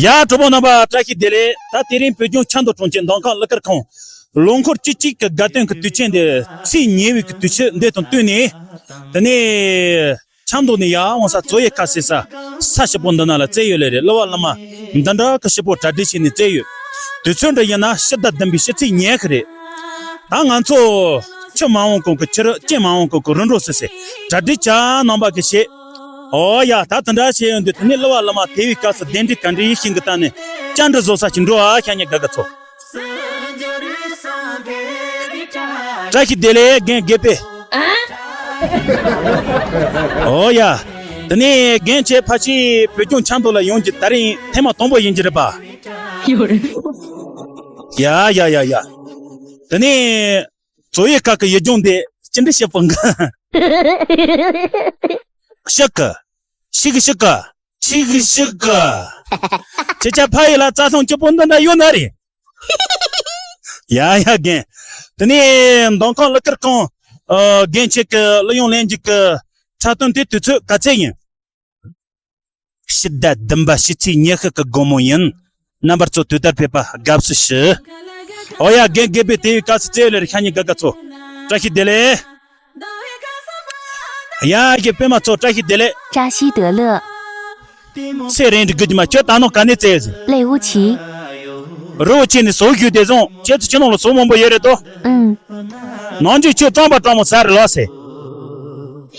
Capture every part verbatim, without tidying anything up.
ཡ། གྲོགས་པོ་རྣམ་པ། བཀྲ་ཤིས་བདེ་ལེགས། ད་དེ་རིང་བོད་ལྗོངས་ཆབ་མདོ་གྲོང་ཁྱེར་མདོ་ཁམས་ཀླུ་མཁར་ཁང་ལོ་འཁོར་བཅུ་གཅིག་གི་དགའ་སྟོན་གྱི་དུས་ཆེན་འདི་ཚེས་ཉེ་བའི་གི་དུས་ཆེན་འདི་དང་བསྟུན་ནས། དེ་ནས་ཆབ་མདོ་ནས་ཡར་འོང་ས་ཚོ་ཡི་ཁ་ཟེར་ས་ས་ཞིག་པོ་འདི་ན་ལ་བཙལ་ཡོད་ལེ་རེད། གླུ་བ་གླུ་མ་འདི་འདྲ་གི་ཞིག་པོ་གྲ་སྒྲིག་བྱས་ནས་བཙལ་ཡོད། དུས་ཚོད་འདྲ་ཡིན་ན་ཕྱི་ཟླ་བདུན་པའི་ཕྱི་ཚེས་ཉི་ཤུ་རེད། ད་ང་ཚོ་ཆུ་མ་འོང་གོང་གི་ཆུ་རུད། རྐྱེན་མ་འོང་གོང་གི་རུ་འགྲོ་ཟེར་ཟེར་གྲ་སྒྲིག་བྱ་གནང་པ་གི་བྱེད། ཨོ་ཡ། ད་དེ་འདྲ་བྱས་ཡོང་དུས་དེ་ནས་གླུ་བ་གླུ་མ་དེ་བའི་སྐབས་སུ་གདན་འདྲེན་ག་འདྲ་ཡིན་ཤིང་གི་ལྟ་ནས་བཅར་འདྲི་བཟོ་ས་ཅིག་འགྲོ་ཨ། ཤ་ཉེ་དགའ་དགའ་ཚོ། བཀྲ་ཤིས་བདེ་ལེགས་རྒན་དགེ་འཕེལ། ཨོ་ཡ། དེ་ནས་རྒན་ཁྱེད་ཕལ་ཆེར་བོད་ལྗོངས་ཆབ་མདོ་ལ་ཡོང་རྒྱུ་ད་རིང་ཐེངས་མ་དང་པོ་ཡིན་གྱི་རེད་པ། ཡོད་རེད། ཡ་ཡ་ཡ་ཡ། དེ་ནས་ཚོ་ཡི་ཁ་གི་ཡུལ་ལྗོངས་འདི་ཅི་འདྲ་བྱེད་པོ་འགའ། ཤི་གི་ཤི་གི་ཤི་གི་ཤི་གི་ཤི་གི། ཁྱེད་ཅག་ཕ་ཡུལ་ལ་རྩྭ་ཐང་སྐྱིད་པོ་འདི་འདྲ་ཡོད་ན་རེད། ཡ་ཡ་རྒན། དེ་ནས་མདོ་ཁམས་ཀླུ་མཁར་ཁང་། ཨ། རྒན་ཁྱེད་ཀྱི་གླུ་དབྱངས་ལེན་རྒྱུ་གི་འཁྲབ་སྟོན་དེ་དུས་ཚོད་ག་ཚད་ཡིན། ཕྱི་ཟླ་བདུན་པ་ཕྱི་ཚེས་ཉི་ཤུ་གི་དགོང་མོ་ཡིན། རྣམ་པ་ཚོ་དུས་ལྟར་ཕེབས་པ་དགའ་བསུ་ཞུ། ཨོ་ཡ། རྒན་དགེ་འཕེལ་དེ་བའི་སྐབས་སུ་བཙལ་ཡོད་ལེ་རེད། ཤ་ཉེ་དགའ་དགའ་ཚོ། བཀྲ་ཤིས་བདེ་ལེགས། ཡ་གི་པད་མ་ཚོ་བཀྲ་ཤིས་བདེ་ལེགས། བཀྲ་ཤིས་བདེ་ལེགས། ཚེ་རིང་འདྲི་དགོས་ཀྱི་མ། ཁྱོད་ད་ནང་ག་ནས་བཙལ་ཟིན། 雷乌奇། རི་བོ་ཆེ་ནས་ཟོག་བཞུས་ཏེ་བཟུང་། ཁྱེད་ཚོ་ཁྱིམ་ནང་ལ་ཟོག་མང་པོ་ཡོད་རེད་དོ། ཨང་། ནང་ཆོས་ཁྱོད་གཙང་པ་སྤྲང་མོ་ཟ་རེད་ལགས་སེ།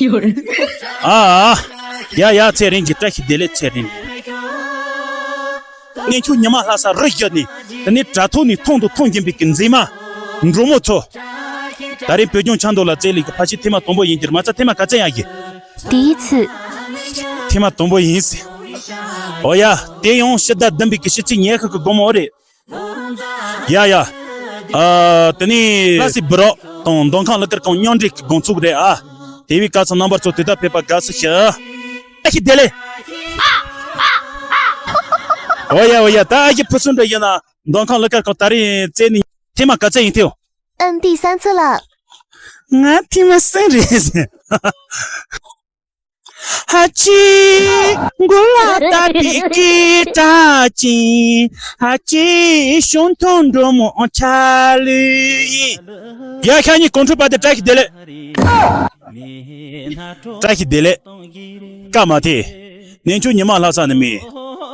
ཡོད་རེད། ཨ་ཨ། ཡ་ཡ། ཚེ་རིང་གི་བཀྲ་ཤིས་བདེ་ལེགས། ཚེ་རིང་། གནས་མཆོག་ཉི་མ་ལྷ་ས་རི་བཞི་ནས་དེ་ནས་དྲ་ཐོག་ནས་ཐུང་དུ་ཐུང་བཞིན་པའི་གི་མཛེས་མ་འབྲོག་མོ་ཚོ། ད་རེས་བོད་ལྗོངས་ཆབ་མདོ་ལ་བཙལ་ལེ་གི་ཕལ་ཆེར་ཐེངས་མ་དང་པོ་ཡིན་གྱི་རེད། མ་ཚད་ཐེངས་མ་ག་ཚད་ཡང་ཡིན། 第一次。 ཐེངས་མ་དང་པོ་ཡིན་ཟེར། ཨོ་ཡ། དེ་ཡང་ཕྱི་ཟླ་བདུན་པའི་གི་ཕྱི་ཚེས་ཉི་ཤུ་གི་དགོང་མོ་རེད། ཡ་ཡ། ཨ། དེ་ནས་ལྷ་སའི་བུ་རོགས་དང་མདོ་ཁམས་ཀླུ་མཁར་ཁང་མཉམ་འབྲེལ་གྱི་དགོང་ཚོགས་རེད་ཨ། དེ་བའི་སྐབས་སུ་རྣམ་པ་ཚོ་དུས་ལྟར་ཕེབས་པ་དགའ་བསུ་ཞུ། ཨ་ཞེ་བདེ་ལེགས། ཨོ་ཡ་ཨོ་ཡ། ད་ཨ་ཞེ་ཕུན་སུམ་འདྲ་ཡིན་ན་མདོ་ཁམས་ཀླུ་མཁར་ཁང་ད་རིང་བཙལ་ནས་ཐེངས་མ་ག་ཚད་ཡིན་ཐེངས། 嗯，第三次了。 ང་ཐེངས་མ་གསུམ་རེད། ཧ་ཅི། མགོ་ལ་བཏགས་པའི་སྐད་གྲགས་ཅན། ཧ་ཅི་བྱུང་ཐོང་འགྲོ་མོ་ཆ་ལུས་ཡིན། ཡ་ཤ་ཉེ་གོང་ཁྲོས་པ་དེ་བཀྲ་ཤིས་བདེ་ལེགས། བཀྲ་ཤིས་བདེ་ལེགས། ཀ་མ་ཐེ། གནས་མཆོག་ཉི་མ་ལྷ་ས་ནས་མི།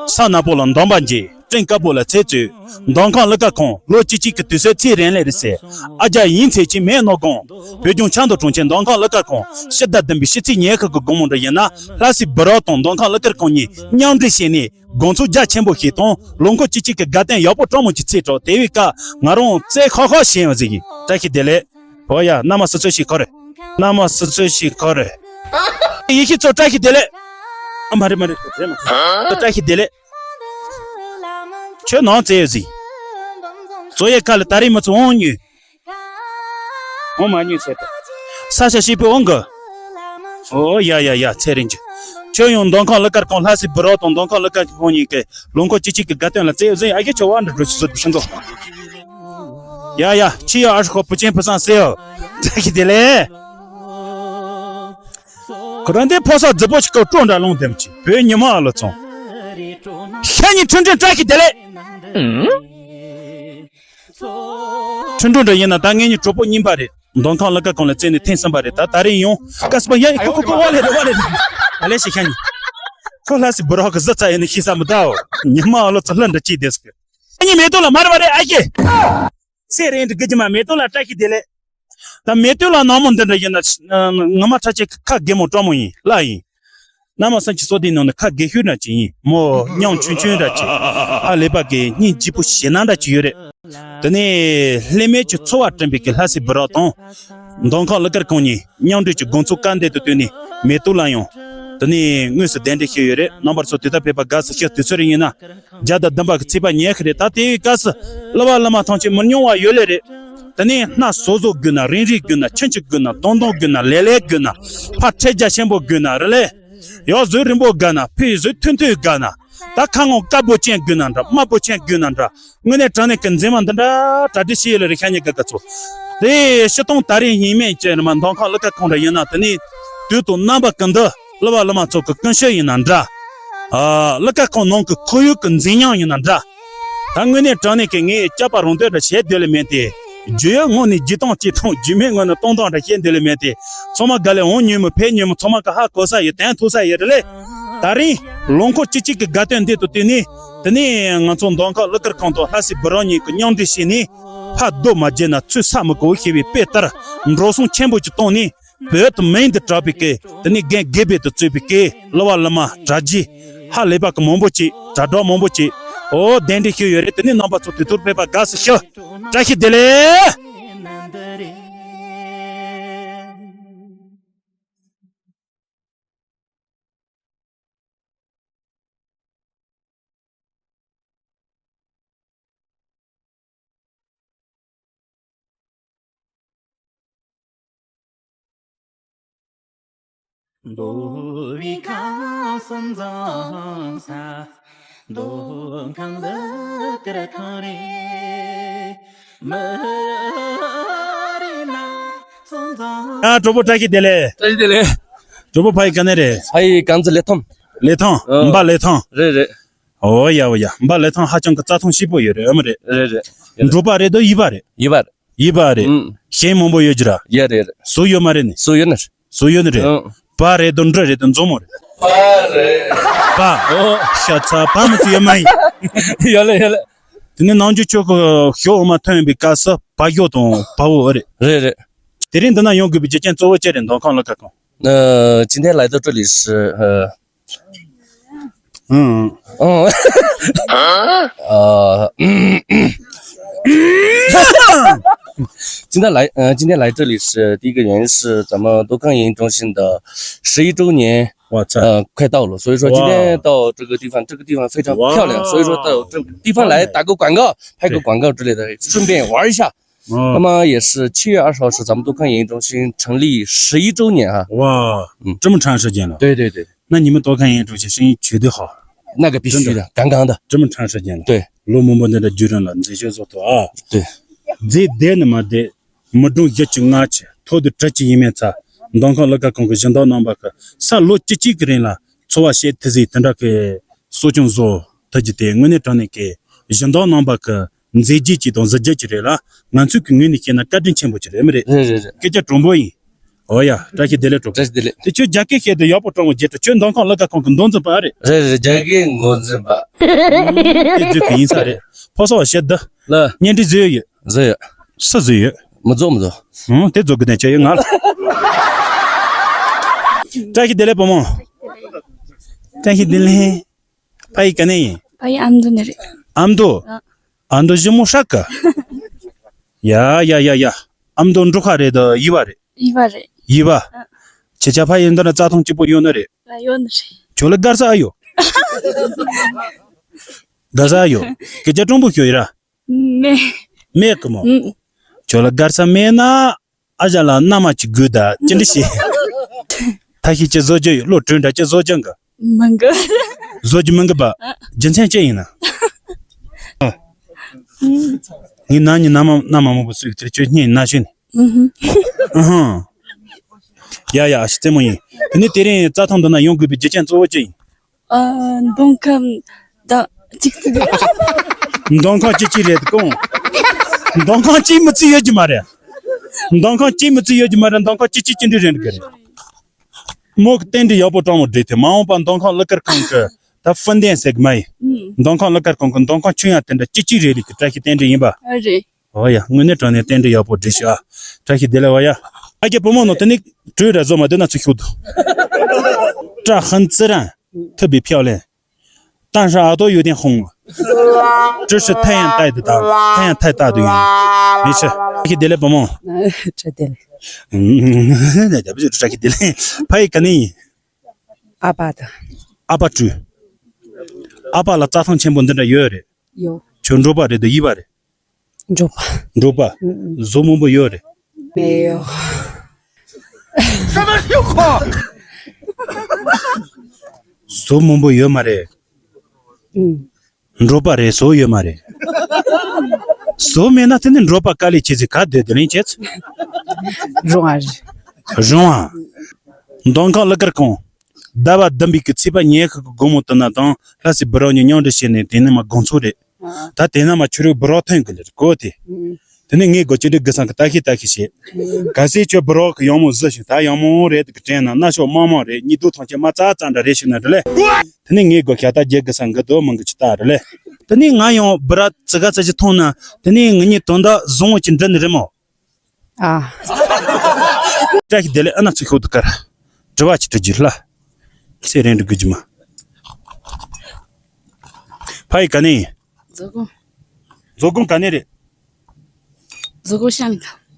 ས་ནག་པོ་ལ་འདམ་པ་འགྱེལ། སྤྲིན་དཀར་པོ་ལ་ཚེ་བཙོས། མདོ་ཁམས་ཀླུ་མཁར་ཁང་ལོ་བཅུ་གཅིག་གི་དུས་ཚོད་ཚེ་རིང་ལེ་རེད་ཟེར། ཨ་རྒྱ་ཡིན་ཚེ་ཆེ་མེད་ནོ་དགོངས། བོད་ལྗོངས་ཆབ་མདོ་གྲོང་ཁྱེར་མདོ་ཁམས་ཀླུ་མཁར་ཁང་ཕྱི་ཟླ་བདུན་པའི་ཕྱི་ཚེས་ཉི་ཤུ་གི་དགོང་མོ་འདྲ་ཡིན་ན་ལྷ་སའི་བུ་རོགས་དང་མདོ་ཁམས་ཀླུ་མཁར་ཁང་གཉིས་མཉམ་འབྲེལ་བྱས་ནས་དགོང་ཚོགས་རྒྱ་ཆེན་པོ་ཞིག་དང་ལོ་འཁོར་བཅུ་གཅིག་གི་དགའ་སྟོན་ཡག་པོ་སྤྲོ་མོ་ཅིག་ཚེས་གྲོགས། དེ་བའི་སྐབས་ང་རང་རྩེ་ཁ་ཁ་བྱས་ཡོང་ཟིག་ཡིན། བཀྲ་ཤིས་བདེ་ལེགས། ཨོ་ཡ། གནམ་མ་སུ་ཚོད་ཞིག་ཁོ་རེད། གནམ་མ་སུ་ཚོད་ཞིག་ཁོ་རེད། ཡེ་ཤེས་ཚོ་བཀྲ་ཤིས་བདེ་ལེགས། ཨ་མ་རེད་མ་རེད། རེད་མ་རེད། བཀྲ་ཤིས་བདེ་ལེགས། ཁྱོད་ནང་བཙལ་ཡོད་ཟིག་ཚོ་ཡི་ཁ་ལ་ད་རེས་མི་ཚོ་འོང་ཉོས། འོང་མ་ཉོས་ཟེར་ཏེ། ས་ཆ་ཞིག་པོ་འོང་གི། ཨོ་ཡ་ཡ་ཡ། ཚེ་རིང་གི། ཁྱོད་ཡང་མདོ་ཁམས་ཀླུ་མཁར་ཁང་ལྷ་སའི་བུ་རོགས་དང་མདོ་ཁམས་ཀླུ་མཁར་ཁང་གཉིས་ཀྱི་ལོ་འཁོར་བཅུ་གཅིག་གི་དགའ་སྟོན་ལ་བཙལ་ཡོད་ཟིག་ཨ་ཁྱེད་ཁྱོད་བ་འདྲ་འགྲོ་ཞིག་བཟོ་དུ་ཤིང་ཏོ། ཡ་ཡ། ཁྱི་ཡ་ཨ་ཧྲི་ཁོ་བུ་ཆེན་བུ་སང་སེ་ཡོ། བཀྲ་ཤིས་བདེ་ལེགས། ཁོ་རང་འདི་ཕོ་གསར་རྫི་པོ་ཞིག་གི་སྤྲོ་འདྲ་ལོང་དེམ་ཅིག་བོད་ཉི་མ་ཨ་ལོ་ཚོང་། ཤ་ཉེ་ཁྲུན་ཁྲུན་བཀྲ་ཤིས་བདེ་ལེགས། ཁྲུན་ཁྲུན་འདྲ་ཡིན་ན་ད་ངེད་གཉིས་གྲོགས་པོ་རྙིང་པ་རེད། མདོ་ཁམས་ཀླུ་མཁར་ཁང་ལ་བཙལ་ནས་ཐེངས་གསུམ་པ་རེད། ད་ད་རེས་ཡང་ཀ་སི་པ་ཡ་ཁོ་ཁོ་ཁོ་བ་ལེ་རེད་བ་ལེ་རེད། ད་ལེ་ཤི་ཤ་ཉེ། ཁོ་ལྷ་སའི་བུ་རོགས་གི་གཟི་རྩ་ཡིན་ནི་ཤེས་ས་མི་གདའ་འོ། ཉི་མ་ཨ་ལོ་ཚོ་ལྷ་འདྲ་ཅིག་བསྡད་སོང་། ཁྱེད་གཉིས་མེ་ཏོག་ལ་མ་རེད་མ་རེད་ཨ་ཞེ། ཚེ་རིང་འདི་དགེ་རྒྱུ་མ་མེ་ཏོག་ལ་བཀྲ་ཤིས་བདེ་ལེགས། ད་མེ་ཏོག་ལ་ནག་མོ་འདི་འདྲ་ཡིན་ན་ངོ་མ་ཁྲ་ཆེ་ཁ་རྒན་མོ་སྤྲང་མོ་ཡིན་ལ་ཡིན། ན་མ་སང་གི་སོ་དེའི་ནང་ནས་ཁ་རྒན་ཤོས་འདྲ་ཅིག་ཡིན་མོ། མྱང་ཆུང་ཆུང་འདྲ་ཅིག་ཨ་ལེ་པ་གི་སྙིང་རྗེ་པོ་ཞེ་ན་འདྲ་ཅིག་ཡོད་རེད། དེ་ནས་ལྷད་མེད་ཀྱི་འཚོ་བ་བསྐྲུན་པའི་གི་ལྷ་སའི་བུ་རོགས་དང་། མདོ་ཁམས་ཀླུ་མཁར་ཁང་གཉིས་མཉམ་འབྲེལ་གྱི་དགོང་ཚོགས་སྐལ་འདེབས་དུ་བཏོན་ནས་མེ་ཏོག་ལ་ཡང་། དེ་ནས་དངོས་སུ་གདན་འདྲེན་ཞུས་ཡོད་རེད། རྣམ་པ་ཚོ་དུས་ལྟར་ཕེབས་པ་དགའ་བསུ་ཞུ། དུས་ཚོད་རེ་ཡིན་ན། བརྒྱ་དང་བདུན་པ་གི་ཚེས་པ་ཉི་ཤུ་རེད། ད་དེའི་སྐབས་སུ་གླུ་བ་གླུ་མ་ཐམས་ཅད་མི་ཉུང་བ་ཡོད་ལེ་རེད། དེ་ནས་སྣ་ཟོ་ཟོ་དགོས་ན་རིན་རིན་དགོས་ན་ཆུན་ཆུན་དགོས་ན་དོང་དོང་དགོས་ན་ལེ་ལེ་དགོས་ན་ཕ་ཁྲེ་རྒྱ་ཆེན་པོ་དགོས་ན་རེ་ལེ། ཡང་གཟུགས་རིང་པོ་དགའ་ན་ཕི་གཟུགས་ཐུང་ཐུང་དགའ་ན། ད་ཁ་ངོ་དཀར་པོ་ཅན་དགོས་ན་འདྲ་དམར་པོ་ཅན་དགོས་ན་འདྲ། དངོས་གནས་དྲང་གནས་ཀྱི་མཛེས་མ་འདི་འདྲ་གྲ་སྒྲིག་བྱས་ཡོད་ལེ་རེད། ཤ་ཉེ་དགའ་དགའ་ཚོ། དེ་སྤྱིར་བཏང་ད་རེས་ཉིན་མེད་ཅན་རེད་མ་མདོ་ཁམས་ཀླུ་མཁར་ཁང་འདྲ་ཡིན་ན་དེ་ནས་དུས་དང་རྣམ་པ་ཀུན་ཏུ་གླུ་བ་གླུ་མ་ཚོ་གི་ཀུན་སྤྱོད་ཡིན་ན་འདྲ། ཨ། ལི་ཀ་ཁང་ནང་གི་ཁོར་ཡུག་གི་མཛེས་ཉམས་ཡིན་ན་འདྲ། ད་དངོས་གནས་དྲང་གནས་ཀྱི་ངས་སྐྱབས་པ་རོང་སྟོན་འདྲ་བྱེད་འདོད་ལེ་མེད་དེ། རྒྱུ་ཡོད་ངོ་ནས་རྒྱུ་སྟོང་སྐྱེ་སྟོང་། རྒྱུ་མེད་ངོ་ནས་སྟོང་སྟོང་འདྲ་བཤད་འདོད་ལེ་མེད་དེ། ཚང་མ་དགའ་ལེ་འོང་ཉོན་མོ་ཕེབས་ཉོན་མོ། ཚང་མ་གི་ཧ་གོ་ས་ཡོད། དན་ཐུག་ས་ཡོད་རེད་ལེ། ད་རིང་ལོ་འཁོར་བཅུ་གཅིག་གི་དགའ་སྟོན་འདི་དང་བསྟུན་ནས། དེ་ནས་ང་ཚོ་མདོ་ཁམས་གླུ་གར་ཁང་དང་ལྷ་སའི་བུ་རམ་གཉིས་ཀྱིས་མཉམ་འབྲེལ་བྱས་ནས། ཕ་རྡོ་མ་བརྒྱབ་ན་ཚུར་ས་མི་གོ་ཞེས་པའི་དཔེ་ལྟར། འགྲོ་སོང་ཆེན་པོ་ཅིག་བཏང་ནས། བོད་དུ་མིང་དུ་གྲགས་པའི་སྐད། དེ་ནས་རྒན་དགེ་བོད་དུ་གཙོས་པའི་སྐད། གླུ་བ་གླུ་མ་གྲྭ་རྒྱས། ཧ་ལས་པ་གི་མང་པོ་ཅིག་གྲྭ་གྲོགས་མང་པོ་ཅིག་འོ་གདན་འདྲེན་ཞུས་ཡོད་རེད། དེ་ནས་རྣམ་པ་ཚོ་དེ་ཚོར་ཕེབས་པ་དགའ་བསུ་ཞུ། བཀྲ་ཤིས་བདེ་ལེགས། འདུལ་བའི་ཁང་གསུམ་འཛོམས་ས། མདོ་ཁམས་གླུ་གར་ཁང་རེད། མི་རེ་ན་ཚོ་འཛོམས། ཨ། གྲོགས་པོ་བཀྲ་ཤིས་བདེ་ལེགས། བཀྲ་ཤིས་བདེ་ལེགས། གྲོགས་པོ་ཕ་ཡུལ་ག་ནས་རེད། ཕ་ཡུལ་གངས་རྫི་ལི་ཐང་། ལི་ཐང་། ཨ། འབའ་ལི་ཐང་། རེད་རེད། ཨོ་ཡ་ཨོ་ཡ། འབའ་ལི་ཐང་ཧ་ཅང་གི་རྩྭ་ཐང་སྐྱིད་པོ་ཡོད་རེད། ཨ་མ་རེད། རེད་རེད། འབྲོག་པ་རེད་དོ། གཡུས་པ་རེད། གཡུས་པ་རེད། གཡུས་པ་རེད། ཨུམ། ཞིང་མང་པོ་ཡོད་ཀྱི་ར། ཡ་རེད་རེད། ཟོག་ཡོད་མ་རེད་ནི། ཟོག་ཡོད་ནི་རེད། ཟོག་ཡོད་ནི་རེད། ཨུམ། བ་རེད་དོ། འབྲི་རེད་དོ། མཛོ་མོ་རེད། བ་རེད། བ། ཨོ། ཤ་ཚ་བ་མི་ཚོ་ཡོད་མ་ཡིན། ཡོད་ལེ་ཡོད་ལེ། དེ་ནས་ནམ་རྒྱུན་ཁྱོད་ཀྱི་ཞོ་འོ་མ་ཐོན་པའི་སྐབས་སུ་བ་ཞོ་དང་བ་འོ་རེད། རེད་རེད། དེ་རིང་འདི་ན་ཡོང་དགོས་པའི་རྒྱུ་རྐྱེན་གཙོ་བོ་ཅི་རེད། མདོ་ཁམས་གླུ་གར་ཁང་། 呃，今天来到这里是，呃， 嗯。嗯。呃，今天来，呃，今天来这里是第一个原因是咱们多康影音中心的十一周年，我操。呃，快到了，所以说今天到这个地方，这个地方非常漂亮，哇。所以说到这个地方来打个广告，拍个广告之类的，顺便玩一下。嗯。那么也是七月二十号是咱们多康影音中心成立十一周年啊。哇，嗯。这么长时间了。对对对。 那你们多看演出，声音绝对好。那个必须的，真的。杠杠的。这么长时间了。对。 ལོ་མང་པོ་འདི་འདྲ་བརྒྱུད་རིམ་ལ་མཛེས་ཤོས་བཟོ་ཐུབ་ཨ། 对。 མཛེས་བསྡད་ནི་མ་བསྡད། མི་གྲངས་བཞི་གཅིག་ལྔ་གཅིག་ཐོག་ཏུ་གྲི་གཅིག་ཡིན་མིན་ཚ། མདོ་ཁམས་གླུ་གར་ཁང་གི་སྦྱིན་བདག་རྣམ་པ་གི་ས་ལོ་བཅུ་གཅིག་གི་རིང་ལ་འཚོ་བ་བྱེད་ཐུབ་ཟིག་དེ་འདྲ་གི་གསོ་སྐྱོང་བཟོ་ཐུབ་རྒྱུ་དེ་དངོས་གནས་དྲང་གནས་ཀྱི་སྦྱིན་བདག་རྣམ་པ་གི་མཛེས་རྒྱུ་ཅིག་དང་གཟི་བརྗིད་ཅིག་རེད་ལ། ང་ཚོའི་གི་ངོས་ནས་བཤད་ན་བཀའ་དྲིན་ཆེན་པོ་ཅིག་རེད། མི་རེད། རེད་རེད་རེད། སྐད་ཆ་དྲང་པོ་ཡིན། ཨོ་ཡ། བཀྲ་ཤིས་བདེ་ལེགས་གྲོགས། བཀྲ་ཤིས་བདེ་ལེགས། དེ་ཁྱོད་རྒྱ་སྐད་བཤད་དུ་ཡག་པོ་དྲང་པོ་བརྗེད་དྲ། ཁྱོད་མདོ་ཁམས་གླུ་གར་ཁང་གི་མདོ་འཛིན་པ་རེད། རེད་རེད། རྒྱ་སྐད་མདོ་འཛིན་པ། དེ་རྫུས་ཀྱི་ཡིན་ས་རེད། ཕོ་སོ་བ་བཤད་དུ། ལ། གཉེན་སྒྲིག་བཟོས་ཡོད། བཟོས་ཡོད། སུ་བཟོས་ཡོད། མི་རྫོགས་མི་རྫོགས། ཨང་། དེ་རྫོགས་གི་དེ་ཆ་ཡོད་ང་ལ། བཀྲ་ཤིས་བདེ་ལེགས་བུ་མོ། བཀྲ་ཤིས་བདེ་ལེགས། ཕ་ཡུལ་ག་ནས་ཡིན། ཕ་ཡུལ་ཨ་མདོ་ནས་རེད། ཨ་མདོ། ཨ། ཨ་མདོ་གཞིས་མོ་ཧྲ་གི། ཡ་ཡ་ཡ་ཡ། ཨ་མདོ་འབྲོག་ཁ་རེད་དོ། གཡུས་པ་རེད། གཡུས་པ་རེད། གཡུས་པ། ཨ། ཁྱེད་ཅག་ཕ་ཡུལ་འདི་ན་རྩྭ་ཐང་སྐྱིད་པོ་ཡོད་ནི་རེད། ཨ། ཡོད་ནི་རེད། ཁྱོད་ལ་མགར་ས་ཨ་ཡོད། མགར་ས་ཨ་ཡོད། སྐད་ཆ་དྲང་པོ་ཤོད་ཡིན་ར། མེད། མེད་གི་མོ། ཨུམ། ཁྱོད་ལ་མགར་ས་མེད་ན། ཨ་ཅག་ལ་མནའ་མ་ཅིག་དགོས་ད། ཅི་འདྲ་བྱེད། ཐ་ཤི་ཅི་བཟོ་རྒྱུ་ཡོད། བློ་གྲོས་འདྲ་ཅི་བཟོ་རྒྱུ་འགའ། མི་འགའ། བཟོ་རྒྱུ་མི་འགའ་པ། ཨ། རྒྱུ་མཚན་ཅི་ཡིན་ན། ཨ། ངའི་ནང་ནས་མནའ་མ་མནའ་མ་མང་པོ་བཟོས་ཀྱི་དེར་ཁྱོད་སྙིང་ན་ཤོད་ནས། ཨུ་ཧུ། ཨུ་ཧུ། ཡ་ཡ། ཨ་ཞེ་རྩེད་མོ་ཡིན། དེ་ནས་དེ་རིང་རྩྭ་ཐང་འདི་ན་ཡོང་དགོས་པའི་རྒྱུ་རྐྱེན་གཙོ་བོ་ཅི་ཡིན། ཨ། མདོ་ཁམས་ད་གཅིག་གཅིག་རེད། མདོ་ཁམས་གཅིག་གཅིག་རེད་གོང་། མདོ་ཁམས་གཅིག་མི་ཚེ་ཡོད་ཀྱི་མ་རེད། མདོ་ཁམས་གཅིག་མི་ཚེ་ཡོད་ཀྱི་མ་རེད། མདོ་ཁམས་གཅིག་གཅིག་གཅིག་འདྲ་རེད་གི་རེད། མོ་གི་རྟེན་འབྲེལ་ཡག་པོ་སྤྲང་མོ་འགྲིག་ཐལ། མ་འོངས་པ་མདོ་ཁམས་གླུ་གར་ཁང་གི་ད་ཧྥུན་ལྡན་ཟེར་གི་མ་ཡིན། ཨུམ། མདོ་ཁམས་གླུ་གར་ཁང་གི་མདོ་ཁམས་ཆོས་དབྱངས་དེ་འདྲ་གཅིག་གཅིག་རེད་ལེ་གི་བཀྲ་ཤིས་རྟེན་འབྲེལ་ཡིན་པ། ཨ་རེད། ཨོ་ཡ། དངོས་གནས་དྲང་གནས་རྟེན་འབྲེལ་ཡག་པོ་འགྲིག་ཤག་ཨ། བཀྲ་ཤིས་བདེ་ལེགས། ཨོ་ཡ། ཨ་ཀྱེ་བུ་མོ་ནོ་དེ་ནི་བྲོས་ར་བཟོ་མ་དེ་ན་ཚུར་ཤོག་དུ། བཀྲ་ཧན་ཙི་རན། ཐུབ་པའི་ཕྱག་ལེན། 但是耳朵有点红。这是太阳戴的，太阳太大的原因。没事。བཀྲ་ཤིས་བདེ་ལེགས་བུ་མོ། བཀྲ་ཤིས་བདེ་ལེགས། བཀྲ་ཤིས་བདེ་ལེགས། ཕ་ཡུལ་ག་ནས་ཡིན། ཨ་ཕ་དང་། ཨ་ཕ་བྲོས། ཨ་ཕ་ལ་རྩྭ་ཐང་ཆེན་པོ་འདི་འདྲ་ཡོད་རེད། ཡོད། ཁྱོད་འབྲོག་པ་རེད་དོ། གཡུས་པ་རེད། འབྲོག་པ། འབྲོག་པ། ཨུ་ཨུ། བཟོ་མང་པོ་ཡོད་རེད། མེད་ཡོད། བཟོ་མང་པོ་ཡོད་མ་རེད། ཨུ། འབྲོག་པ་རེད། བཟོ་ཡོད་མ་རེད། བཟོ་མེད་ན་དེ་ནི་འབྲོག་པ་དཀའ་ལས་ཆེ་ཚེ་ག་སྡོད་དེ་ལེན་བྱེད། རོང་བ་རེད། རོང་བ། མདོ་ཁམས་གླུ་གར་ཁང་། ཟླ་བ་བདུན་པའི་གི་ཚེས་པ་ཉི་ཤུ་གི་དགོང་མོ་དུ་ན་དང་ལྷ་སའི་བུ་རོགས་གཉིས་མཉམ་འབྲེལ་བྱས་ནས་དེ་ནས་མ་དགོང་ཚོད་རེད། ཨ། ད་དེ་ན་མ་ཁྱོད་རའི་བུ་རོགས་ཐོན་གི་ལེར་གོ་དེ། ཨུ། དེ་ནས་ངས་སྒོ་ཅི་འདྲི་གི་སང་གི་ལྟ་ཤི་ལྟ་ཤི་བྱེད། ཨུ། གལ་སྲིད་ཁྱོད་བུ་རོགས་གི་ཡང་མོ་བཟི་ཞིང་ད་ཡང་མོ་རེད་གི་དྲན་ན་སྣ་ཤོག་མང་མང་རེད། གཉིད་དུ་ཐང་ཆད་མ་ཙ་ཙ་འདྲ་རེད་ཞིག་ན་འདྲ་ལེ། དེ་ནས་ངས་སྒོ་ཁྱ་ད་རྒྱལ་གི་སང་གི་དོ་མང་གི་ཅི་ལྟ་རེད་ལེ། དེ་ནས་ང་ཡང་བུ་ར་ཙི་ག་ཙི་ཅི་མཐོང་ན་དེ་ནས་ང་གཉིས་དོན་དག་བཟང་བོ་ཅིག་འདྲི་ནི་རེད་མོ། ཨ། བཀྲ་ཤིས་བདེ་ལེགས། ཨ་ན་ཚིག་ཤོག་ཏུ་དཀར། དྲི་བ་ཅི་དྲི་རྒྱུ་ལ། ཚེ་རིང་འགྲོ་དགོས་རྒྱུ་མ། ཕ་ཡི་ག་ནས་ཡིན། མཛོ་སྒང་། མཛོ་སྒང་ག་ནས་རེད། མཛོ་སྒང་ཤང་ལིང་ཁང་།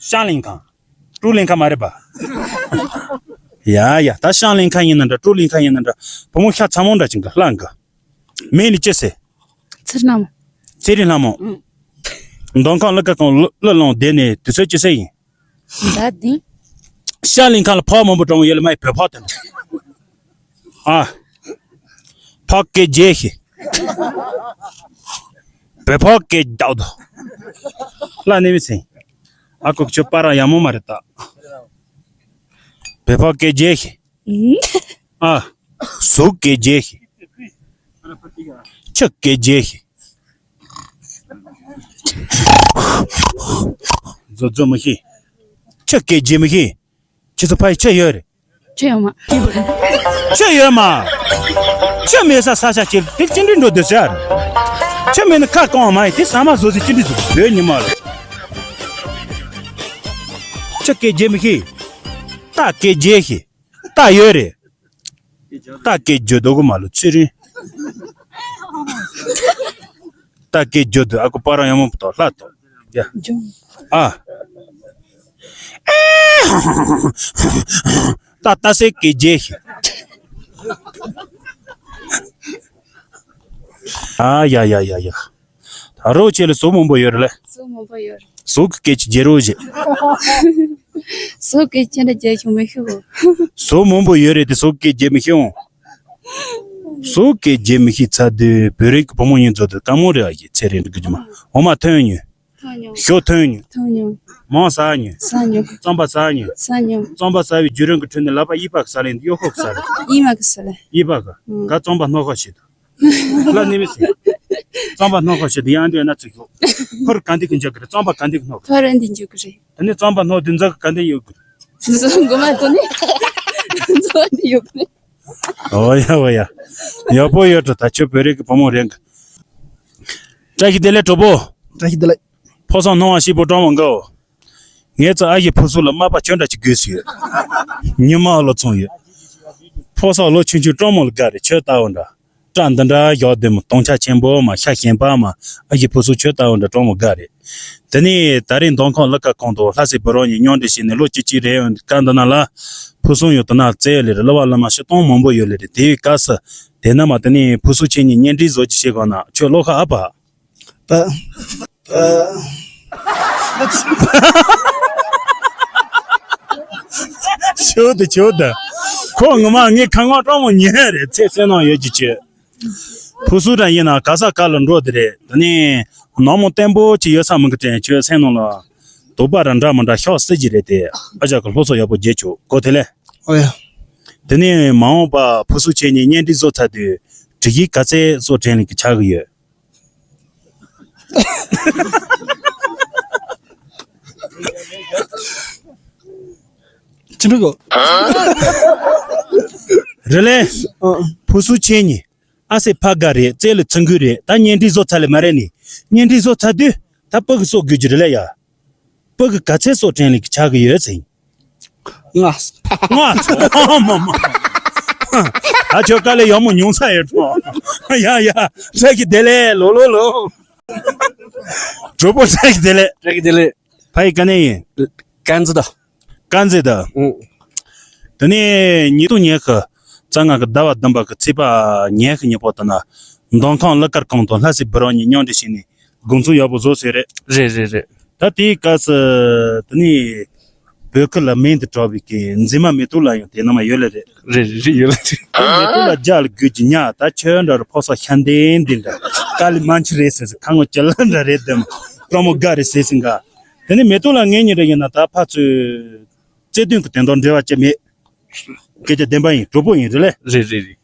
ཤང་ལིང་ཁང་། ཀྲུའུ་ལིང་ཁང་མ་རེད་པ། ཡ་ཡ། ད་ཤང་ལིང་ཁང་ཡིན་ན་འདྲ། ཀྲུའུ་ལིང་ཁང་ཡིན་ན་འདྲ། བུ་མོ་ཤ་ཚ་མོ་འདྲ་ཅིག་གི་ལྷ་འགའ། མིང་ནི་ཅི་ཟེར། ཚེ་རིང་ལྷ་མོ། ཚེ་རིང་ལྷ་མོ། ཨུ། མདོ་ཁམས་ཀླུ་དཀར་ཁང་ལ་ལོང་བསྡད་ནས་དུས་ཚོད་ཅི་ཟེར་ཡིན། ཟླ་བདུན། ཤ་ལིང་ཁ་ལ་ཕག་མང་པོ་གྲོང་ཡོད་ལ་མ་ཡི་བོད་ཕག་དེ་ནོ། ཨ། ཕག་སྐད་རྒྱས་ཤིག་བོད་ཕག་སྐད་རྒྱག་དོ། ལ་ནི་མི་སེང་། ཨ་ཁུ་ཁྱོད་པ་ར་ཡ་མོ་མ་རེད་ད། བོད་ཕག་སྐད་རྒྱས་ཤིག་ཨ། ཟོག་སྐད་རྒྱས་ཤིག་ཆུ་སྐད་རྒྱས་ཤིག་མཛོ་མཛོ་མི་ཤེས། ཆུ་སྐད་རྒྱས་མི་ཤེས། ཁྱེད་ཚོ་ཕ་ཡི་ཆུ་ཡོད་རེད། ཆུ་ཡོད་མ། ཆུ་ཡོད་མ། ཆུ་མེད་ས་ས་ཆ་ཅིག་དེ་ཅི་འདྲ་འགྲོ་འདོད་ཟེར། ཆུ་མེད་ན་ཁ་སྐོང་བ་མ་ཡིན་དེ་ཟ་མ་བཟོ་ཟེར་ཅི་འདྲ་བཟོ་བོད་ཉི་མ་ལ། ཆུ་སྐད་རྒྱས་མི་ཤེས། རྟ་སྐད་རྒྱས་ཤེས། རྟ་ཡོད་རེད། རྟ་སྐད་རྒྱུ་འདུག་གི་མ་ལོ་ཚེ་རིང་། རྟ་སྐད་རྒྱུ་འདུག་ཨ་ཁུ་པ་ར་ཡ་མོ་བུ་དོ་ལྷ་དོ། ཡ། ཨ། རྟ་རྟ་སེ་སྐད་རྒྱས་ཤིག་ཨ་ཡ་ཡ་ཡ་ཡ། ད་རོགས་ཁྱེད་ལ་ཟོག་མང་པོ་ཡོད་རེད་ལ། ཟོག་མང་པོ་ཡོད་རེད། ཟོག་གི་སྐད་ཅིག་རྒྱག་རོགས་བྱེད། ཟོག་སྐད་ཅི་འདྲ་རྒྱག་ཤོག་མི་ཤེས་གོ། ཟོག་མང་པོ་ཡོད་རེད་དེ་ཟོག་སྐད་རྒྱག་མི་ཤེས་འོང་། ཟོག་སྐད་རྒྱག་མི་ཤེས་ཚ་དུས་བོད་རིགས་ཀྱི་བུ་མོ་གཉིས་ཚོ་དུ་དཀའ་མོ་རེད་ཨ་ཡི་ཚེ་རིང་འགྲིག་གི་ཅི་མ། འོ་མ་ཐོན་ཉོས། ཐོན་མྱོང་། ཞོ་ཐོན་མྱོང་། ཐོན་མྱོང་། མོ་ཟ་མྱོང་། ཟ་མྱོང་། རྩམ་པ་ཟ་མྱོང་། ཟ་མྱོང་། རྩམ་པ་ཟ་བའི་བརྒྱུད་རིམ་གྱི་ཁྲོད་ནས་ལག་པ་གཡས་པ་གིས་ཟ་ལེ་གཡོན་ཁོག་གིས་ཟ་ལེ། གཡས་མ་གིས་ཟ་ལེ། གཡས་པ་གིས། ཨང་། ག་རྩམ་པ་སྣོག་ཁ་བྱེད་དོ། ལ་ནི་མི་སྲིད། རྩམ་པ་སྣོག་ཁ་བྱེད་དོ་ཡང་འདི་ན་ཚིག་ཡོད། ཕར་ག་འདི་གི་འཇོག་གི་རེད་རྩམ་པ་ག་འདི་གི་སྣོག་གི་ཕར་འདི་འཇོག་གི་རེད། དེ་ནས་རྩམ་པ་སྣོག་འདི་འཛག་གི་ག་འདི་ཡོད་གི་རེད། འཛག་གི་མ་ཚོ་ནི། འཛག་འདི་ཡོད་གི་རེད། ཨོ་ཡ་ཨོ་ཡ། ཡག་པོ་ཡོད་འགྲོ་ད་ཁྱོད་བོད་རིགས་ཀྱི་བུ་མོ་རེད་གི། བཀྲ་ཤིས་བདེ་ལེགས་གྲོགས་པོ། བཀྲ་ཤིས་བདེ་ལེགས། ཕོ་སང་སྣང་བ་ཞིག་པོ་སྤྲང་མོ་འགའོ། ངས་ཚ་ཨ་ཡི་ཕུ་སུ་ལ་མ་པ་ཁྱོད་འདྲ་ཅིག་དགོས་སུ་ཡོད། ཉི་མ་ལོ་ཚོང་ཡོད། ཕོ་སང་ལོ་ཆུང་ཆུང་སྤྲང་མོ་ལ་དགའ་རེད་ཁྱོད་ལྟ་བུ་འདྲ། སྐྲ་འདི་འདྲ་ཞོག་བདེ་མོ་དུང་ཆ་ཆེན་པོ་མ་ཤ་ཞན་པ་མ་ཨ་ཡི་ཕུ་སུ་ཁྱོད་ལྟ་བུ་འདྲ་སྤྲང་མོ་དགའ་རེད། དེ་ནས་ད་རིང་མདོ་ཁམས་ཀླུ་དཀར་ཁང་དུ་ལྷ་སའི་བུ་རོགས་གཉིས་མཉམ་འབྲེལ་བྱས་ནས་ལོ་གཅིག་གཅིག་རེད་ཡོང་སྐབས་འདི་ན་ལ། ཕུ་སུ་ཡོད་དུ་ན་བཙལ་ལེ་རེད་གླུ་བ་གླུ་མ་ཤི་སྟོང་མང་པོ་ཡོད་ལེ་རེད་དེའི་སྐབས་སུ། དེ་ན་མ་དེ་ནས་ཕུ་སུ་ཁྱེད་གཉིས་གཉེན་སྒྲིག་བཟོ་ཅིག་བྱེད་གོ་ན་ཁྱོད་བློ་ཁ་ཨ་ཕ། ཕ། ཕ། ཆོ་དེ་ཆོ་དེ། ཁོ་ངོ་མ་ངའི་ཁ་ངོ་སྤྲང་མོ་ཉན་རེད་ཚེ་སེམས་ནང་ཡོད་ཀྱི་ཆོས། ཕུ་སུ་ར་ཡིན་ན་ག་ས་ག་ལ་འགྲོ་དེ་རེད་དེ་ནས་ནང་མོ་བརྟན་པོ་ཅིག་ཡོད་ས་མི་གི་དྲན་ཆོས་སེམས་ནང་ལ། དོགས་པ་ར་འདྲ་མི་འདྲ་ཤོག་སྲིད་ཀྱི་རེད་དེ་ཨ་ཅག་གི་སློབ་གསོ་ཡག་པོ་རྒྱས་ཆོག་གོ་དེ་ལས། ཨོ་ཡ། དེ་ནས་མ་འོངས་པ་ཕུ་སུ་ཁྱེད་གཉིས་གཉེན་སྒྲིག་བཟོ་ཚར་དུས་དྲི་གི་ག་ཚད་སོགས་དྲན་ལེ་གི་ཆགས་གི་ཡོད། ཅི་འདྲ་གོ། རེད་ལེ། ཨ། ཕུ་སུ་ཁྱེད་གཉིས། ཨ་སེ་ཕ་ག་རེད་རྩེ་ལ་ཚང་གི་རེད་ད་གཉེན་སྒྲིག་བཟོ་ཚར་ལེ་མ་རེད་ནི། གཉེན་སྒྲིག་བཟོ་ཚར་དུས་ད་ཕ་གི་སོགས་དགོས་ཀྱི་རེད་ལེ་ཡ། ཕ་གི་ག་ཚད་སོགས་དྲན་ལེ་གི་ཆགས་གི་ཡོད་ཟེར། ང་། ང་། ཨ་མ་མ། ད་ཁྱོད་དཀའ་ལས་ཡག་མོ་མྱོང་ས་ཡོད་དོ། ཡ་ཡ། བཀྲ་ཤིས་བདེ་ལེགས་ལོ་ལོ་ལོ། གྲོགས་པོ་བཀྲ་ཤིས་བདེ་ལེགས། བཀྲ་ཤིས་བདེ་ལེགས། ཕ་ཡི་ག་ནས་ཡིན། ཀན་ཛི་ད། ཀན་ཛི་ད། ཨུ། དེ་ནས་ཉིས་སྟོང་ཉི་ཤུ་རྩ་ལྔ་གི་ཟླ་བ་བདུན་པ་གི་ཚེས་པ་ཉི་ཤུ་ཉིན་པོ་དེ་ན་མདོ་ཁམས་ཀླུ་དཀར་ཁང་དུ་ལྷ་སའི་བུ་རོགས་གཉིས་མཉམ་འབྲེལ་བྱས་ནས་དགོང་ཚོད་ཡག་པོ་བཟོ་ཟེར་རེད། རེད་རེད་རེད། ད་དེའི་སྐབས་སུ་དེ་ནས་བོད་ཁུལ་ལ་མིང་དུ་གྲགས་པའི་གི་མཛེས་མ་མེ་ཏོག་ལ་ཡང་དེ་ན་མ་ཡོད་ལེ་རེད། རེད་རེད་ཡོད་ལེ་རེད། ཁོ་མེ་ཏོག་ལ་རྒྱ་ལ་དགོས་ཀྱི་ཉག་ད་ཁྱོད་འདྲ་རུ་ཕོ་སོ་ཤ་འདན་འདི་འདྲ་དཀའ་ལས་མང་ཆེ་རེད་ཟེར་ཟེར་ཁ་ངོ་ཅི་ལ་འདྲ་རེད་དེ་མ་སྤྲང་མོ་དགའ་རེད་ཟེར་ཟིན་ག་དེ་ནས་མེ་ཏོག་ལ་ངེད་གཉིས་འདྲ་ཡིན་ན་ད་ཕ་ཚོས་བརྩེ་དུང་གི་དོན་དག་འབྲེལ་བ་ཅི་མེད། སྐད་ཆ་བདེན་པ་ཡིན། གྲོགས་པོ་ཡིན་རེད་ལེ། རེད་རེད་རེད།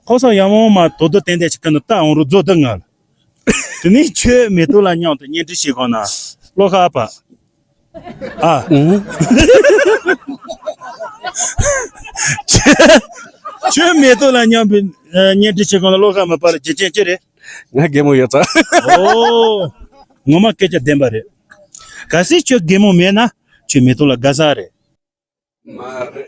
ཁོ་ཚོ་ཡང་མོ་མ་དོ་དོ་ཏན་ཏན་ཞིག་གི་ནི་ལྟ་འོང་རུ་རྫོ་དུ་ངལ། དེ་ནས་ཁྱོད་མེ་ཏོག་ལ་མཉམ་དུ་གཉེན་སྒྲིག་བྱེད་གོ་ན་བློ་ཁ་ཨ་ཕ། ཨ། ཁྱོད་མེ་ཏོག་ལ་མཉམ་པའི་གཉེན་སྒྲིག་བྱེད་གོ་ན་བློ་ཁ་མ་ཕ་ལ་རྒྱུ་རྐྱེན་ཅི་རེད། ང་རྒན་མོ་ཡོད་ཙང་། ཨོ། ངོ་མ་སྐད་ཆ་བདེན་པ་རེད། གལ་སྲིད་ཁྱོད་རྒན་མོ་མེད་ན་ཁྱོད་མེ་ཏོག་ལ་དགའ་ས་རེད། མ་རེད།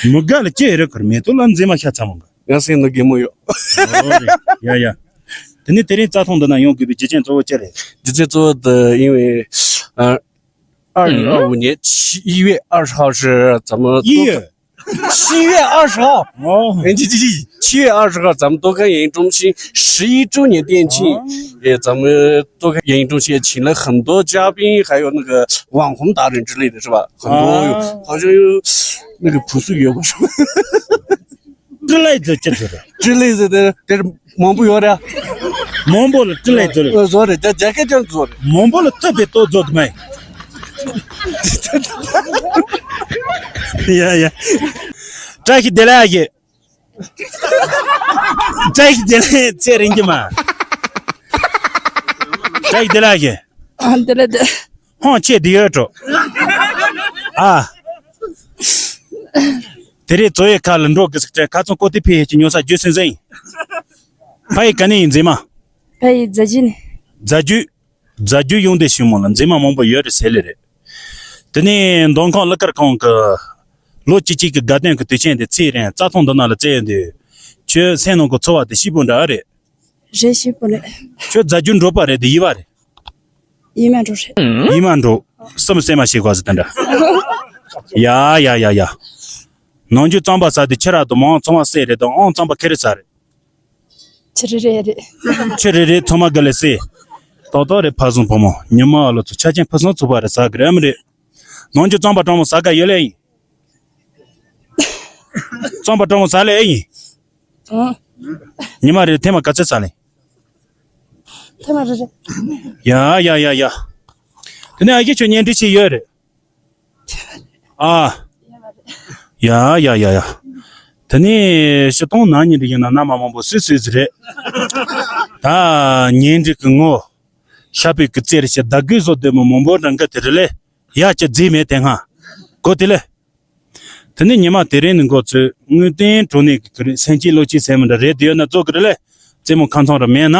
མི་དགའ་ལ་ཅི་རེད་ཁར་མེ་ཏོག་ལ་མཛེས་མ་ཤ་ཚ་མོ་འགའ། ང་སེམས་ནང་རྒན་མོ་ཡོད། ཨོ་རེད། ཡ་ཡ། དེ་ནས་དེ་རིང་རྩྭ་ཐང་འདི་ན་ཡོང་དགོས་པའི་རྒྱུ་རྐྱེན་གཙོ་བོ་ཅི་རེད། རྒྱུ་རྐྱེན་གཙོ་བོ་དེ་ཡིན་བའི། ཨ། 二零二五年七月二十号是咱们 一月二十号。哦，哎，这这这，七月二十号咱们多看演艺中心十一周年店庆，哦，也咱们多看演艺中心也请了很多嘉宾，还有那个网红达人之类的，是吧？很多有，啊，好像有那个朴素月光什么 之类的，这就是。 之类的，但是忙不过的。忙不过了，之类的。呃，做的，这这个叫做的。忙不过了，特别多做的没。 ཡ་ཡ། བཀྲ་ཤིས་བདེ་ལེགས་ཡ། བཀྲ་ཤིས་བདེ་ལེགས་ཚེ་རིང་གི་མ། བཀྲ་ཤིས་བདེ་ལེགས་ཡ། ཨ་བདེ་ལེགས་བདེ། ཧོང་ཆེ་བདེ་ཡོད་འགྲོ། ཨ། དེ་རིང་ཚོ་ཡི་ཁ་ལ་འགྲོ་གི་ཟིག་དྲན་ཁ་ཚོན་ཀོ་ཏི་ཕི་ཡི་ཉོ་ས་རྒྱུ་སེམས་སེམས་ཡིན། ཕ་ཡི་ག་ནས་ཡིན་མཛེས་མ། ཕ་ཡི་རྫ་རྒྱུད་ནས། རྫ་རྒྱུད། རྫ་རྒྱུད་ཡོང་བདེ་ཞིག་མོ་ལ་མཛེས་མ་མང་པོ་ཡོད་རེད་ཟེར་ལེ་རེད། དེ་ནས་མདོ་ཁམས་གླུ་གར་ཁང་གི་ལོ་གཅིག་གཅིག་གི་དགའ་སྟོན་གི་དུས་ཆེན་དེ་ཚེ་རིང་རྩྭ་ཐང་འདི་ན་ལ་བཙལ་ཡོང་དུས། ཁྱོད་སེམས་ནང་གི་ཚོར་བ་དེ་སྐྱིད་པོ་འདྲ་རེད། རེད་སྐྱིད་པོ་རེད། ཁྱོད་རྫ་རྒྱུད་འགྲོ་པ་རེད་དེ་ཡིད་བ་རེད། ཡིད་མ་འགྲོ་རེད། ཡིད་མ་འགྲོ། སེམས་སེམས་མ་ཤེས་གོ་ཟི་དེ་འདྲ། ཡ་ཡ་ཡ་ཡ། ནང་རྒྱུ་རྩམ་པ་ཟ་དུས་ཁྱི་ར་དུ་མང་ཚང་མ་སེ་རེད་དང་ཨང་རྩམ་པ་ཁེ་རེ་ཟ་རེད། ཁྱི་རེ་རེ་རེད། ཁྱི་རེ་རེ་ཚང་མ་ག་ལེ་སེ། ཏོག་ཏོག་རེད་ཕ་བཟང་ཕོ་མོ་ཉི་མ་ཨ་ལོ་ཚོ་ཆ་ཅན་ཕུན་སུམ་ཚོགས་པ་རེད་ཟ་གི་རེད་མི་རེད། ནང་རྒྱུ་རྩམ་པ་གྲང་མོ་ཟ་ག་ཡོད་ལེ་ཡིན། རྩམ་པ་གྲང་མོ་ཟ་ལེ་ཡིན། ཨང་། ཉི་མ་རེ་ཐེངས་མ་ག་ཚོད་ཟ་ལེ། ཐེངས་མ་རེ་རེ། ཡ་ཡ་ཡ་ཡ། དེ་ནས་ཨ་ཁྱེད་ཁྱོད་གཉེན་སྒྲིག་བྱས་ཡོད་རེད། ཨ། ཡ་ཡ་ཡ་ཡ། དེ་ནས་ཕྱི་གཏོང་ན་ཉིན་འདྲ་ཡིན་ན་མནའ་མ་མང་པོ་སུས་སུས་ཟིག་རེད། ད་ཉིན་འདྲ་གི་ངོ་ཤ་པའི་གི་རྩེར་ཞིག་ད་གི་བཟོ་དེ་མོ་མང་པོ་འདྲ་འགའ་དེ་རེད་ལེ། ཡ་ཅི་རྫི་མེད་དེ་སྔ་གོ་དེ་ལེ། དེ་ནས་ཉི་མ་དེ་རིང་ནི་འགོ་ཚོས་དངུལ་རྟེན་གྲོ་ནས་གི་རེད་སེམས་ཅན་བློ་ཅིག་སེམས་མི་འདྲ་རེད་དེ་ཡོད་ན་ཚོ་གི་རེད་ལེ། རྩེད་མོ་ཁ་མཚང་ར་མེད་ན།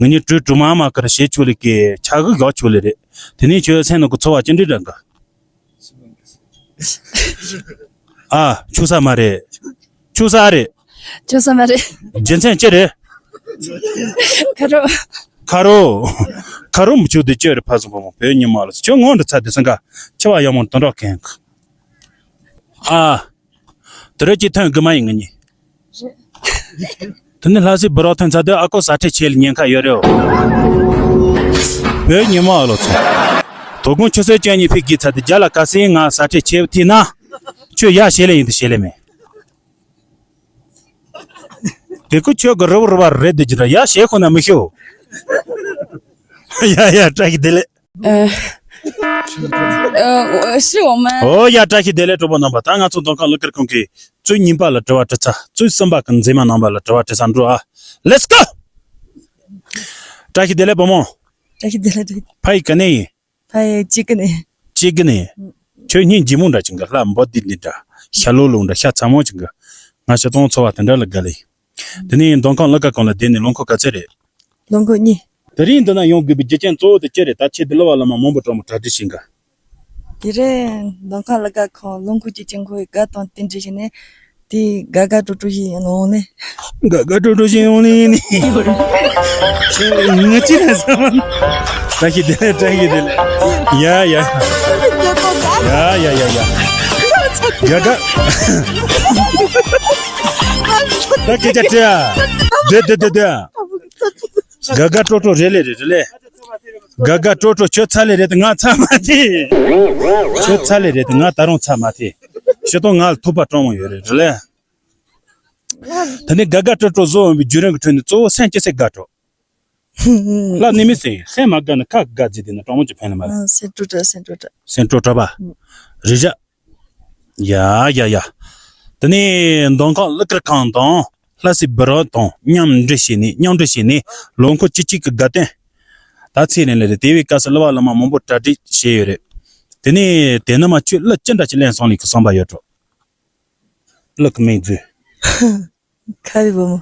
ང་གཉིས་གྲོས་གྲོས་མ་མ་ཀར་བྱེད་ཆོག་ལེ་ཀེ་ཆ་གི་གག་ཆོག་ལེ་རེད། དེ་ནས་ཁྱོད་སེམས་ནང་གི་ཚོར་བ་ཅི་འདྲ་འདྲ་འགའ། ཨ་ཆུ་ས་མ་རེད། ཆུ་ས་རེད། ཆུ་ས་མ་རེད། རྒྱུ་མཚན་ཅི་རེད། ཁ་རོ། ཁ་རོ། ཁ་རོ་མི་ཆུ་དེ་ཅི་རེད་ཕ་སོང་པ་མོ་བོད་ཉི་མ་ལ་ཁྱོད་ངོ་འདྲ་ཚ་དེ་སང་ག་ཆུ་བ་ཡག་མོ་དོན་རོགས་མཁན་གི། ཨ། དེ་རེད་ཀྱི་ཐོན་གི་མ་ཡིན་ངེད་གཉིས། དེ་ནི་ལྷ་སའི་བུ་རོགས་ཐོན་ཚར་དུས་ཨ་ཁོ་ཟ་ཁྲེལ་ཆེ་ལ་ཉེན་ཁ་ཡོད་རེད། བོད་ཉི་མ་ཨ་ལོ་ཚོ། དོ་དགོང་ཆུ་ཚོད་བཅུ་གཉིས་ཕི་གི་ཚར་དུས་རྒྱ་ལ་ཁ་སེང་ང་ཟ་ཁྲེལ་ཆེ་བ་ཐི་ན། ཁྱོད་ཡ་བྱེད་ལེ་ཡིན་དུ་བྱེད་ལེ་མེད། དེ་ཁོ་ཁྱོད་གི་རི་བོ་རི་བ་རེད་དུ་ཅི་ད་ཡ་བྱེད་ཁོ་ན་མི་ཤེས། ཡ་ཡ་བཀྲ་ཤིས་བདེ་ལེགས། 呃，呃，我是我们 ཨོ་ཡ་བཀྲ་ཤིས་བདེ་ལེགས་གྲོགས་པོ་རྣམ་པ། ད་ང་ཚོ་མདོ་ཁམས་གླུ་གར་ཁང་གི་གཙོས་གཉིས་པ་ལ་དྲི་བ་དྲི་ཚར། གཙོས་གསུམ་པ་གི་མཛེས་མ་རྣམ་པ་ལ་དྲི་བ་དྲི་ཚར་འགྲོ་ཨ། Let's go! བཀྲ་ཤིས་བདེ་ལེགས་བུ་མོ། བཀྲ་ཤིས་བདེ་ལེགས་བདེ་ལེགས། ཕ་ཡི་ག་ནས་ཡིན། ཕ་ཡི་གཅིག་གི་ནས། གཅིག་གི་ནས། ཁྱོད་སྙིང་རྗེ་མོ་འདྲ་ཅིག་གི་ལྷ་འབོ་འདི་འདི་འདྲ་ཤ་ལོ་ལོ་འདྲ་ཤ་ཚ་མོ་ཅིག་གི། ང་ཤ་སྟོང་ཚོ་བ་དེ་འདྲ་ལ་དགའ་ལེ། དེ་ནས་མདོ་ཁམས་གླུ་གར་ཁང་ལ་བསྡད་ནས་ལོ་འཁོར་ག་ཚོད་རེད། ལོ་འཁོར་གཉིས། དེ་རིང་འདི་ན་ཡོང་དགོས་པའི་རྒྱུ་རྐྱེན་གཙོ་བོ་དེ་ཅི་རེད། ད་ཁྱེད་དེ་གླུ་བ་བླ་མ་མང་པོ་གྲོགས་མོ་གྲ་སྒྲིག་བྱེད་འགའ། དེ་རིང་མདོ་ཁམས་གླུ་གར་ཁང་ལོ་འཁོར་གཅིག་ཅན་ཁོའི་དགའ་དང་རྟེན་འབྲེལ་བྱས་ནས་དེ་དགའ་དགའ་སྤྲོ་སྤྲོ་ཞིག་ཡིན་ཡོང་ནས། དགའ་དགའ་སྤྲོ་སྤྲོ་ཞིག་ཡོང་ནས་ཡིན་ནས། ཁྱེད་ངི་ཅི་ལ་བསམ། བཀྲ་ཤིས་བདེ་ལེགས་བཀྲ་ཤིས་བདེ་ལེགས། ཡ་ཡ། ཡ་ཡ་ཡ་ཡ། དགའ་དགའ། ད་སྐད་ཆ་དྲི་ཨ། དེ་དེ་དེ་དེ། དགའ་དགའ་སྤྲོ་སྤྲོ་རེད་ལེ་རེད་རེད་ལེ། དགའ་དགའ་སྤྲོ་སྤྲོ་ཁྱོད་ཚ་ལེ་རེད་དེ་ང་ཚ་མ་ཐེ། ཁྱོད་ཚ་ལེ་རེད་དེ་ང་ད་རུང་ཚ་མ་ཐེ། ཤི་ཏོ་ང་ལ་ཐུག་པ་སྤྲང་མོ་ཡོད་རེད་རེད་ལེ། ད་ནི་དགའ་དགའ་སྤྲོ་སྤྲོ་བཟོ་འོང་བའི་བརྒྱུད་རིམ་གྱི་ཁྲོད་ནས་གཙོ་བོ་སེམས་སྐྱིད་སེ་དགའ་སྤྲོ། ལ་ནི་མི་སེ་སེ་མ་དགའ་ན་ཁ་དགའ་ཟེར་དེ་ན་གྲོགས་མོ་ཅིག་ཕན་ལ་མ་རེད། ཨ། སེམས་སྤྲོ་དྲག་སེམས་སྤྲོ་དྲག་སེམས་སྤྲོ་དྲག་པ། ཨ། རི་ར། ཡ་ཡ་ཡ། དེ་ནས་མདོ་ཁམས་གླུ་གར་ཁང་དང་ལྷ་སའི་བུ་རོ་དང་མཉམ་འབྲེལ་བྱས་ནས་མཉམ་འབྲེལ་བྱས་ནས་ལོ་འཁོར་བཅུ་གཅིག་གི་དགའ་སྟོན་ད་ཚེས་ནས་ལས་རེད། དེ་བའི་སྐབས་སུ་གླུ་བ་གླུ་མ་མང་པོ་གྲ་སྒྲིག་བྱས་ཡོད་རེད། དེ་ནས་དེ་ནི་མ་ཁྱོད་གླུ་ཅི་འདྲ་ཅིག་ལེན་སོང་ལེ་གི་བསམ་པ་ཡོད་འགྲོ། གླུ་གི་མིང་བརྗོད། ཁ་བའི་བུ་མོ།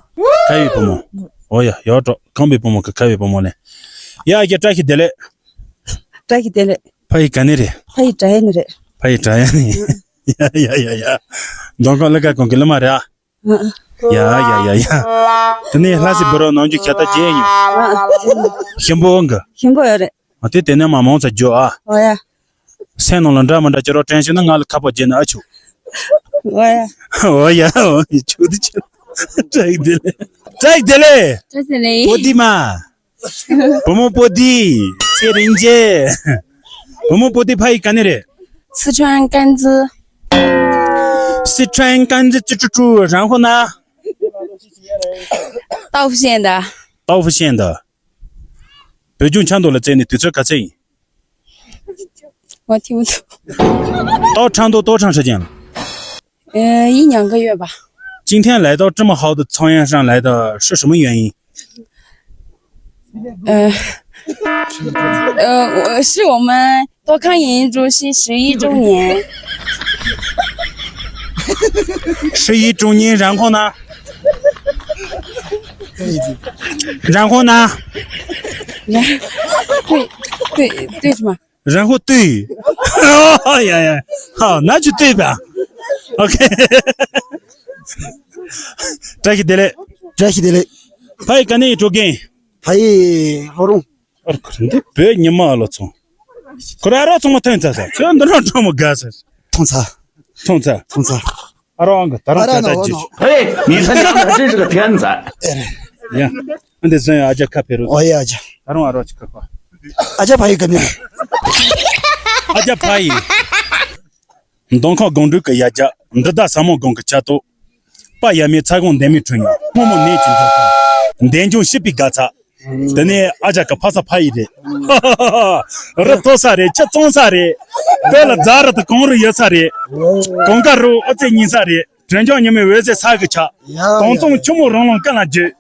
ཁ་བའི་བུ་མོ། ཨོ་ཡ་ཡོད་འགྲོ། ཁམས་པའི་བུ་མོ་གི་ཁ་བའི་བུ་མོ་ལེན། ཡ་ཡ་བཀྲ་ཤིས་བདེ་ལེགས། བཀྲ་ཤིས་བདེ་ལེགས། ཕ་ཡི་ག་ནས་རེད། ཕ་ཡི་དྲ་ཡ་ནས་རེད། ཕ་ཡི་དྲ་ཡ་ནས། ཡ་ཡ་ཡ་ཡ། མདོ་ཁམས་གླུ་གར་ཁང་གི་གླུ་མ་རེད་ཨ། ཨ། ཡ་ཡ་ཡ་ཡ། དེ་ནས་ལྷ་སའི་བུ་རོ་ནང་རྒྱུ་ཁྱད་ལྟ་རྒྱས་ཡིན། ཨ། ཞིམ་པོ་འོང་གི། ཞིམ་པོ་ཡོད་རེད། ཨ་དེ་དེ་ནས་མ་མང་ཚ་རྒྱུ་ཨ། ཨོ་ཡ། སེམས་ནང་ལ་འདྲ་མི་འདྲ་ཅི་རོ་དྲན་བྱུང་ན་ང་ལ་ཁ་པར་རྒྱབ་ན་ཨ་ཆུ། ཨོ་ཡ། ཨོ་ཡ་ཨོ་ཡ་ཆུ་དེ་ཆུ། བཀྲ་ཤིས་བདེ་ལེགས། བཀྲ་ཤིས་བདེ་ལེགས། བཀྲ་ཤིས་བདེ་ལེགས། བོ་དི་མ། བུ་མོ་པོ་ཏི། ཚེ་རིང་རྗེ། བུ་མོ་པོ་ཏི་ཕ་ཡི་ག་ནས་རེད། 四川甘孜། 四川甘孜 ཙི་ཀྲུ་ཀྲུ་རང་ཧོ་ན། 道孚县的། 道孚县的། བོད་ལྗོངས་ཆབ་མདོ་ལ་བཙལ་ནས་དུས་ཚོད་ག་ཚད་ཡིན། 我听不懂。 多长多多长时间了？ 呃，一两个月吧。 今天来到这么好的苍岩山来的是什么原因？ 呃，呃，我是我们多康影音中心十一周年。 十一周年，然后呢？然后呢？然，对，对，对什么？ 然后对。哎呀呀，好，那就对吧。OK。 བཀྲ་ཤིས་བདེ་ལེགས། བཀྲ་ཤིས་བདེ་ལེགས། ཕ་ཡི་ག་ནས་ཡིན་འགྲོ་གིན། ཕ་ཡི་ལྷོ་རོང་། ཨར་ཁུར་འདི་བོད་ཉི་མ་ཨ་ལོ་ཚོང་། ཁོ་ར་རོ་ཚོང་མ་ཐོན་ཚ་ས་ཚོན་འདི་རང་འགྲོ་མ་དགའ་ས། ཐོང་ཚ། ཐོང་ཚ། ཐོང་ཚ། ཨ་རོ་ཨང་གི་ད་རང་ཨ་ར་ད་ད་ཇི། ཨེ། 你他娘的真是个天才。 ཡ། ཨ་འདི་ཟོན་ཨ་ཅག་ཁ་ཕེ་རུ། ཨོ་ཡ་ཨ་ཅག་ད་རང་ཨ་རོ་ཅི་ཁ་ཁ། ཨ་ཅག་ཕ་ཡི་ག་ནས། ཨ་ཅག་ཕ་ཡི། མདོ་ཁམས་སྒང་དྲུག་གི་ཡ་རྒྱ། འབྲི་ཟླ་ས་མོ་སྒང་གི་བྱ་ཏོ། པ་ཡ་མའི་ཚ་གོང་འདན་མའི་ཁྲོད་ཉོ། སྔོན་མོ་ནས་ཀྱི་འབྲོག་ཁམས། འདན་ལྗོངས་ཤི་པའི་དགའ་ཚ། དེ་ནས་ཨ་ཅག་གི་ཕ་ས་ཕ་ཡི་རེད། རི་མཐོ་ས་རེད། ཆུ་གཙང་ས་རེད། བོད་ལ་རྫ་རི་དང་གངས་རི་ཡོད་ས་རེད། གངས་དཀར་རུ་ཨོ་ཙེ་ཉིན་ས་རེད། དྲོད་འཇམ་ཉི་མའི་འོད་ཟེར་ས་གི་ཆགས། ཡ་དྭངས་གཙང་ཆུ་མོ་རང་ལ་ཀ་ལ་འཇུ།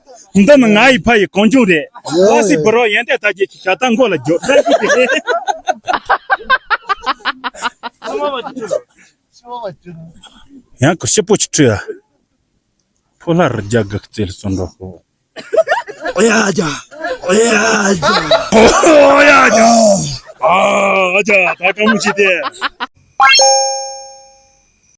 འདི་ནི་ང་ཡི་ཕ་ཡི་གངས་ལྗོངས་རེད། ཡ་ལ་སི་བུ་རོ་ཡོན་ཏན་ལྟ་རྒྱུ་གི་ཞྭ་ཏང་མགོ་ལ་རྒྱུ་ཁྲ་ཞིག་རེད། ཡང་གི་ཤི་པོ་ཆི་ཁྲི་ཡ། ཕོ་ལྷ་རི་རྒྱ་གི་རྩེ་ལ་སོན་འགྲོ་ཧོ། ཨོ་ཡ་ཨ་ཅག་ཨོ་ཡ་ཨ་ཅག་ཨོ་ཡ་ཨ་ཅག་ཨ་ཨ་ཅག་ད་ཀ་མུ་ཆི་དེ།